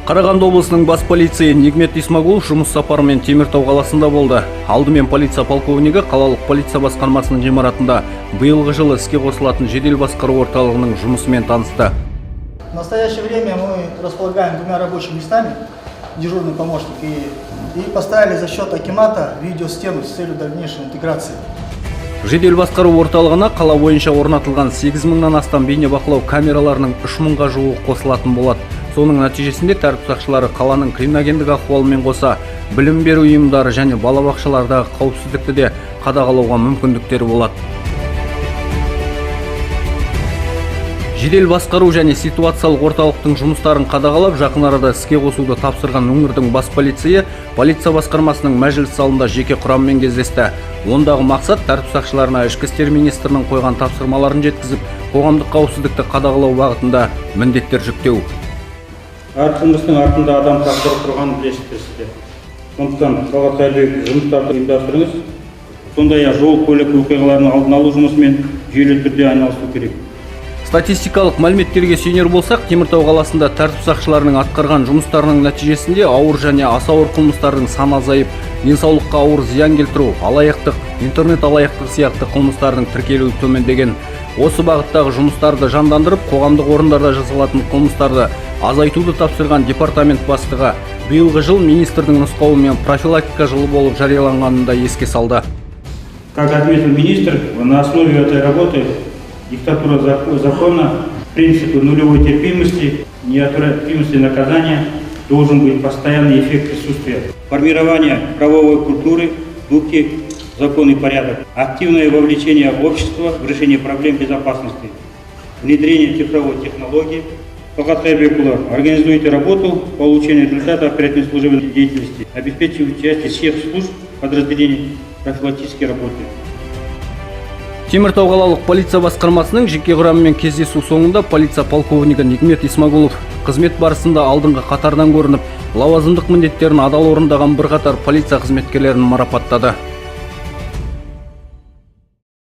Қарағанды облысының бас полицейі Нигмет Исмагулов жұмыс сапарымен Теміртау қаласында болды. Алдымен полиция полковнигі қалалық полиция басқармасының ғимаратында биылғы жылы іске қосылатын жедел басқару орталығының жұмысымен танысты. В настоящее время мы располагаем двумя рабочими местами, дежурный помощник, и поставили за счет акимата видеостену с целью дальнейшей интеграции. Жедел басқару орталығына қала бойынша орнатылған 8 мыңнан астам бейнебақылау камераларының 3 мыңға жуығы қосылатын болады. Соның нәтижесінде тәртіп сақшылары қаланың криминогендік ахуалымен қоса білім беру ұйымдары және балабақшалардағы қауіпсіздікті де қадағалауға мүмкіндіктері болады. Жедел басқару және ситуациялық орталықтың жұмыстарын қадағалап, жақын арада іске қосуды тапсырған өңірдің бас полицейі полиция басқармасының мәжіліс залында жеке құраммен кездесті. Ондағы мақсат — тәртіп сақшыларына ішкі істер министрінің қойған тапсырмаларын жеткізіп, қоғамдық қауіпсіздікті қадағалау бағытында міндеттер жүктеу. Әр қылмыстың артында адам тағдыры тұрғанын білесіздер сіздер. Сондықтан, Талғат Қайырбеков, жұмыстарды ұйымдастырыңыз. Сондай ақ жол көлік оқиғаларының алдын алу жұмысымен жүйелі түрде айналысу керек. Статистикалық мәліметтерге сүйенер болсақ, Теміртау қаласында тәртіп сақшыларының атқарған жұмыстарының нәтижесінде ауыр және аса ауыр қылмыстардың саны азайып, денсаулыққа ауыр зиян келтіру, алаяқтық, интернет алаяқтық сияқты қылмыстардың тіркелуі төмендеген. Осы бағыттағы жұмыстарды жандандырып, қоғамдық орындарда жасалатын қылмыстарды азайтуды тапсырған департамент бастығы биылғы жыл министрдің нұсқауымен профилактика жылы болып жарияланғанын да еске салды. Как отметил министр, на основе этой работы диктатура закона, принципы нулевой терпимости, неотвратимости наказания, должен быть постоянный эффект присутствия. Формирование правовой культуры в духе закон и порядок, активное вовлечение общества в решение проблем безопасности, внедрение цифровой технологии. Талғат Қайырбекұлы, организуйте работу по улучшению результата оперативной служебной деятельности, обеспечьте участие всех служб, подразделений профилактической работы. Теміртау қалалық полиция басқармасының жеке құрамымен кездесу соңында полиция полковнигі Нигмет Исмагулов қызмет барысында алдыңғы қатардан көрініп, лауазымдық міндеттерін адал орындаған бірқатар полиция қызметкерлерін марапаттады.